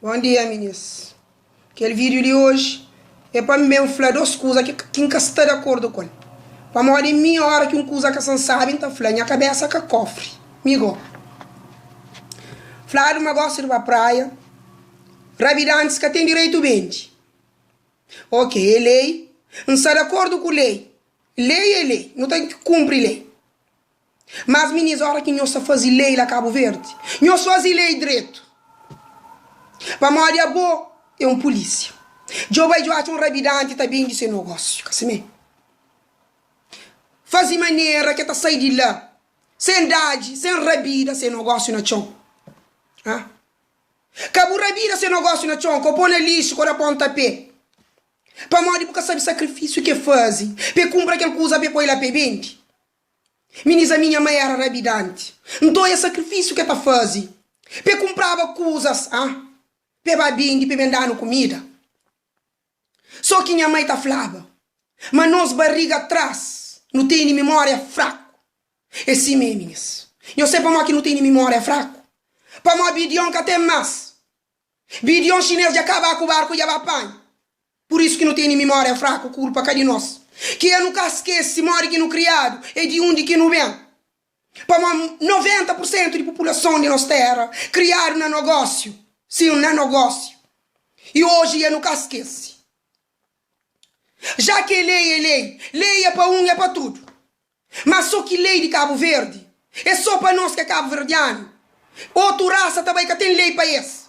Bon dia minis. Kel vídiu di oji é pa N ben fla dos kuza ki N ka sta di akordu ku el. Pamodi mi óra ki un kuza ka sta-m sábi N ta fla, nha kabésa ka kofri. Mi gó. Fladu ma gosi di ba praia, rabidantis ka ten direitu bende. Ok, é lei, N sta di akordu ku lei. Lei é lei, nu ten ki kunpri lei. Mas minis ora ki nhos ta fazi lei la Cabo Verde nhos fazi lei dretu pamodi abo é um polícia djo bai djo atxa um rabidanti ta bendi se nogócio ka simé fazi manera ke ta sai di la sem dadji sem rabida se nogócio na txon ah ka bu rabida se nogócio na txon ko po na lixo ko da ponta pé pamodi bu ka sabi sacrifício ke fazi pe kumpra kel kuza pe poi la pe bendi. Minis ami nha mai era rabidanti nton e sakrifisiu ke ta fazi pe kunpraba kuzas ah pe ba bindi pe ben danu kumida so ki nha mai ta flaba ma nos bariga tras nu teni mimoria fraku e si me minis nhos sai pamo ki nu teni mimoria fraku pamo bidion ka ten mas Bidion xinês dja kaba ku barku dja ba panha. Pur isu ki nu tene mimória fraku, kulpa ka di nos. Ki e nu ka skese modi ki nu kriadu e di undi ki nu ben. Pamodi 90 pur sentu di populason di nos téra kriadu na nogósiu, sin, na nogósiu. I oji e nu ka skese. Já ki é lei é lei, lei é pa un é pa tudu. Má sô ki lei di Kabu Verdi é sô pa nos ki é kabuverdianu. Otu rasa ta bai ka ten lei pa es.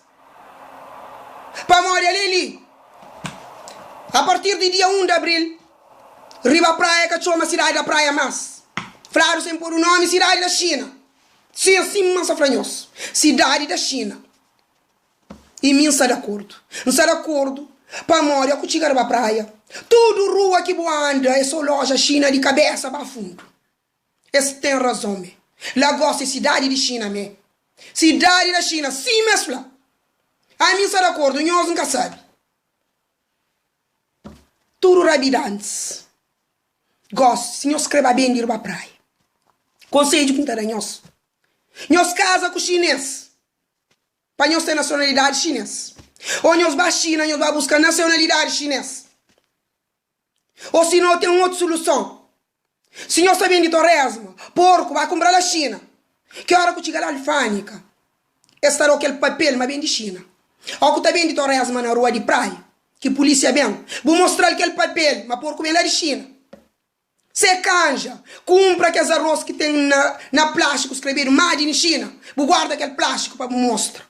Pamodi ale li, a partir di dia 1 di abril, riba Praia ka txoma Sidadi da Praia más. Fladu sen podu nomi Sidadi da Xina. Sin, sima N sa fla nhos, Sidadi da Xina. I mi N sta di akordu. N sta di akordu pamodi ó ku txiga riba praia, tudu rua ki bu anda é so loja xina di kabesa ba fundu. Es ten razon me. La gosi é sidadi di xina me. Sidadi da xina, sima es fla. Ami N sta di akordu, nhos N ka sabe. Tudu rabidantis gosi, si nhos kre ba bendi riba praia, konsedju ki N ta da nhos, nhos kaza ku xines. Pa nhos ten nasionalidadi xinês. Ô nhos ba Xina nhos ba buska nasionalidadi xinês. Ô si nau ten otu suluson. Si nhos ta bende toresma, porku, ba kunpra la Xina. Ki ora ku txiga la alfânika, es ta da-u kel papel ma ben di Xina. Ô ku ta bende toresma na rua di praia, ki pulísia ben, bu mostra-l kel papel ma porku ben la di Xina. Se kanja, kunpra kes arroz ki ten na na plástiku skrebedu Made in China, bu guarda kel plástiku pa bu mostra.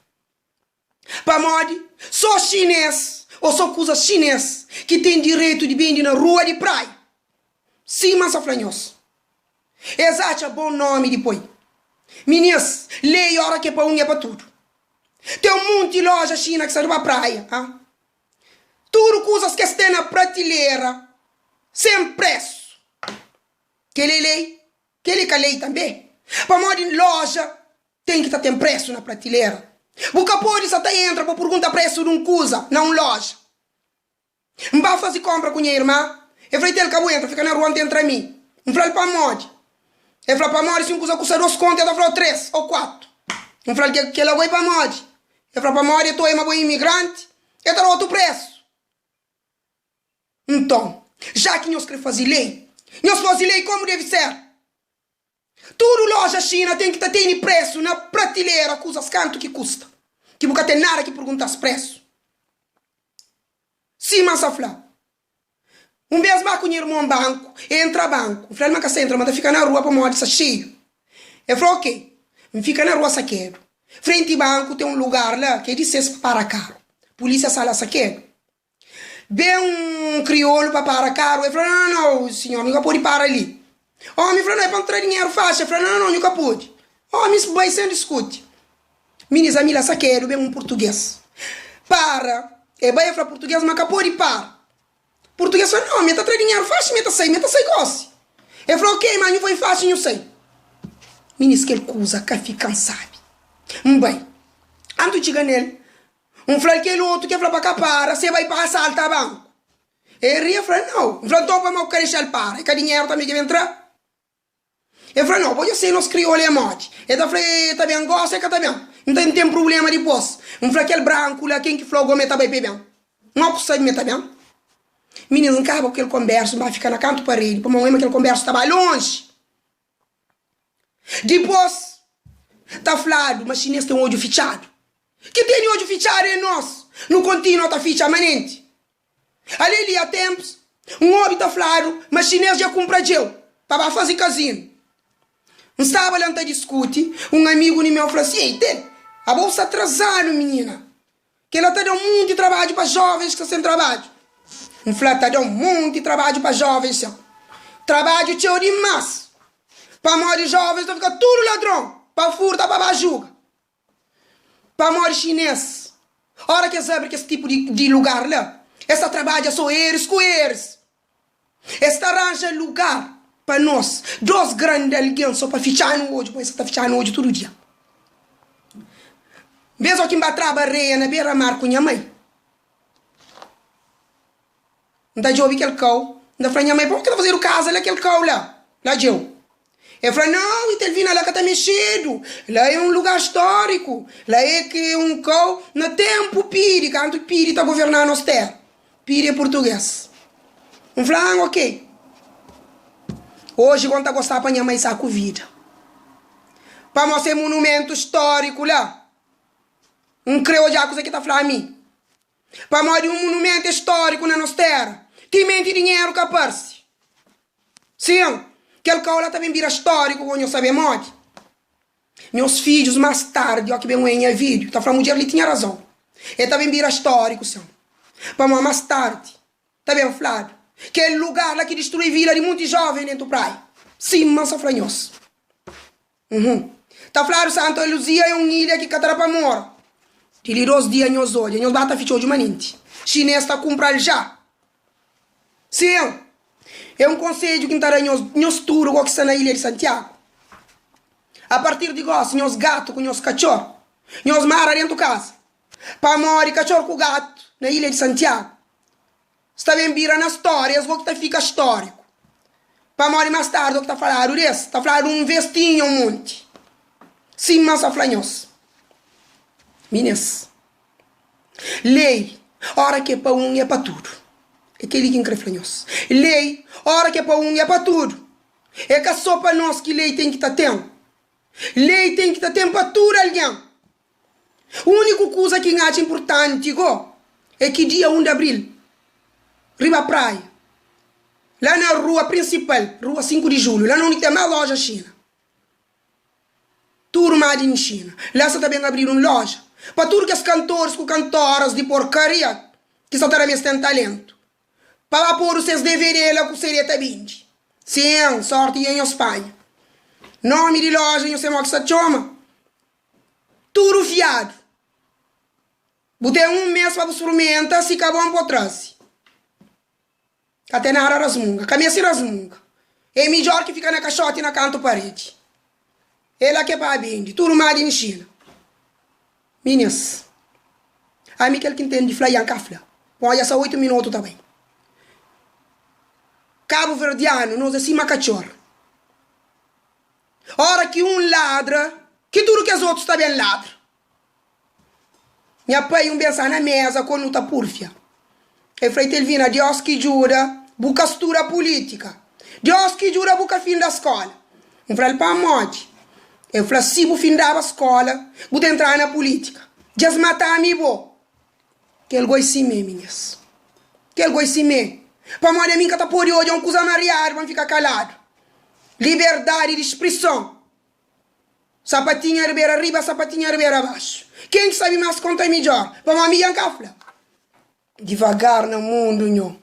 Pamodi so xinês ô so kuzas xinês ki ten direitu di bende na rua di praia. Sima N sa fla nhos. Es atxa bon nomi di poi. Minis, lei ora ki é pa un é pa tudu. Ten munti loja xina ki sta riba praia, ah. Tudu kuzas ki es ten na pratilera sen presu. Kel-li é lei? Kel-li ka lei tanbê. Pamodi loja ten ki ta ten presu na pratilera. Bu ka pode sa ta entra pa purgunta presu di un kuza na un loja. N ba faze konpra ku nha irma, el fla, Itel, ka bu entra, fika na rua, N ta entra mi. N fla-l, Pamodi? El fla, Pamodi si un kuza kusta dos kontu, el ta fla-u tres ô kuatu. N fla-l, Kel-la bo é pamodi? El fla, Pamodi el ta oia ma bo é imigranti, el ta da otu présu. Nton, já ki nhos krê faze lei, nhos faze lei kómu debe ser. Tudu lója Xina ten ki ta tene présu na pratilera kuzas kantu ki kusta, ki bu ka ten nada ki pergunta-s présu. Sima N sa fla, un bês ba ku nha irmon banku, e entra banku, N fla-l ma N ka sa entra, ma N ta fika na rua pamodi sa xeiu. El fla, ok. N fika na rua sakedu. Frenti banku ten un lugar la ki é di ses pa para karu. Pulísia sa la sakedu. Ben un kriolu pa para karu, el fla, Nau, nau, nau, sinhor, nhu ka pode para li. Ómi fla, Nau, é pa N tra dinheru faxi. El fla, Nau, nau, nhu ka pode. Ómis bai sen diskuti. Minis ami la sakedu, ben un purtugês para. El bai, el fla purtugês ma ka pode para. Purtugês fla, Nau, mi ta tra dinheru faxi, mi ta sai, mi ta sai gósi. El fla, Ok, ma nhu bai faxi, nhu sai. Minis, kel kuza ka fika-m sábi. N bai. Antu txiga nel, N fla-l kel otu ki el fla pa ka para, si el bai pa asalta banku. El ri, el fla, Nau. N fla, Nton pamodi ku ka dexa-l para? É ka dinheru tanbe ki ben tra? El fla, Nau, bo dja sai nos kriolu é modi? El ta fla, E ta ben gosi, e ka ta ben. N ta N ten prubléma dipôs. N fla, Kel branku la, ken ki fla-u go ma e ta bai pa e ben? N ku sabe ma e ta ben. Minis, N kaba ku kel konbérsu, N ba fika na kantu paredi, pamodi N oia ma kel konbérsu ta ba lonji. Dipôs, ta fladu ma xinês ten odju fitxadu. Ki tene odju fitxadu é nos. Nu kontinua ta fitxa manenti. Ale li, a tenpus, N obi ta fladu ma xinês dja kunpra djeu pa ba faze kazinu. N staba la N ta diskuti, un amigu di meu fla si, Ei, Tel, abo bu sta atrazadu, minina. Kel-la ta da un monti trabadju pa jóvens ki sta sen trabadju. N fla, Ta da un monti trabadju pa jóvens, sen. Trabadju txeu dimás. Pamodi jóvens ta fika tudu ladron pa furta pa ba juga. Pamodi xinês, óra ki es abri kes tipu di lugar la, es ta trabadja sô eris ku eris. Es ta ranja lugar pa nos, dos grandi algen sô pa fitxa-nu odju, pamodi es sa ta fitxa-nu odju tudu dia. Bes óki N ba traba areia na bera-mar ku nha mai, N ta djobe kel kau, N ta fla nha mai, Pamodi ki ta fazedu kaza la kel kau la, la djeu? El fla, Nau, Itelvina, la ka ta mexedu, la é un lugar stóriku, la é ki un kau na ténpu Pidi, kantu Pidi ta governaba nos téra. Pidi é purtugês. N fla, An, ok. Oji go N ta gostaba pa nha mai sa ku vida. Pamodi se monumentu stóriku la, N kre odja kuza ki ta fla mi. Pamodi un monumentu é stóriku na nos téra, timenti dinheru ka parse. Sin, kel kau la ta ben bira stóriku ku nhos sabe modi. Nhos fidjus más tardi, óki ben oia nha vídiu, ta fla, Mudjer li tinha razon. El ta ben bira stóriku, sin. Pamodi más tardi ta ben fladu, Kel lugar la ki distrui vida di munti jóven dentu praia. Sima N sta fla nhos. Uhum. Ta fladu Santa Luzia é un ilha ki ka ta da pa mora. Di li dos dia nhos odja, nhos ba ta fitxa odju manenti. Xinês ta kunpra-l já. Sin, é un konsedju ki N ta da nhos, nhos tudu go ki sta na ilha di Santiagu. A partir di gosi, nhos gatu ku nhos katxor, nhos mara dentu kaza. Pamodi katxor ku gatu na ilha di Santiagu Sta ben bira na stória, es go ki ta fika stóriku. Pamodi más tardi o ki ta faladu des, ta fladu un ves tinha un monti. Sima N sa fla nhos. Minês. Lei, ora ki é pa un é pa tudu. É kel-li ki N kre fla nhos. Lei, ora ki é pa un é pa tudu. É ka sô pa nos ki lei ten ki ta ten. Lei ten ki ta ten pa tudu algen. Úniku kuza ki N atxa inpurtanti go é ki dia 1 di abril, riba praia, la na rua prinsipal, rua 5 di julhu, la na undi ki ten más loja xina, tudu made in China, la sa ta ben abridu un loja pa tudu kes kantoris ku kantoras di porkaria ki sa ta da ma es ten talentu, pa ba podu ses DVD la ku CD ta bindi. Sin, sorti dja nhos panha. Nomi di loja nhos ten mo ki sa txoma. Tudu fiadu. Bu ten un mes pa bu spurmenta, si ka bon po traze. Ka ten nada rasmunga, ka meste rasmunga. É midjor ki fika na kaxoti na kantu paredi. É la ke pa bende, tudu made in China. Minis, ami kel ki N ten di fla ya N ka fla. Pon dja sa 8 minotu ta bai. Kabuverdianu, nos é sima katxor. Ora ki un ladra, ki tudu kes otus ta ben ladra. Nha pai un ben sa na meza ko nu ta purfia. El fla Itelvina, Dios ki djuda bu ka studa pulitika. Dios ki djuda bu ka finda skola. N fla-l pamodi? El fla si bu findaba skola bu ta entraba na pulitika. Dja es mata-mi bo. Kel goi simé, minhas. Kel goi simé. Pamodi ami N ka ta pode odja un kuza mariadu pa N fika kaladu. Liberdadi di sprison. Sapatinha ribera riba, sapatinha ribera baxu. Ken ki sabe más konta midjór. Pamodi ami dja N ka fla. Divagar na mundu, nho.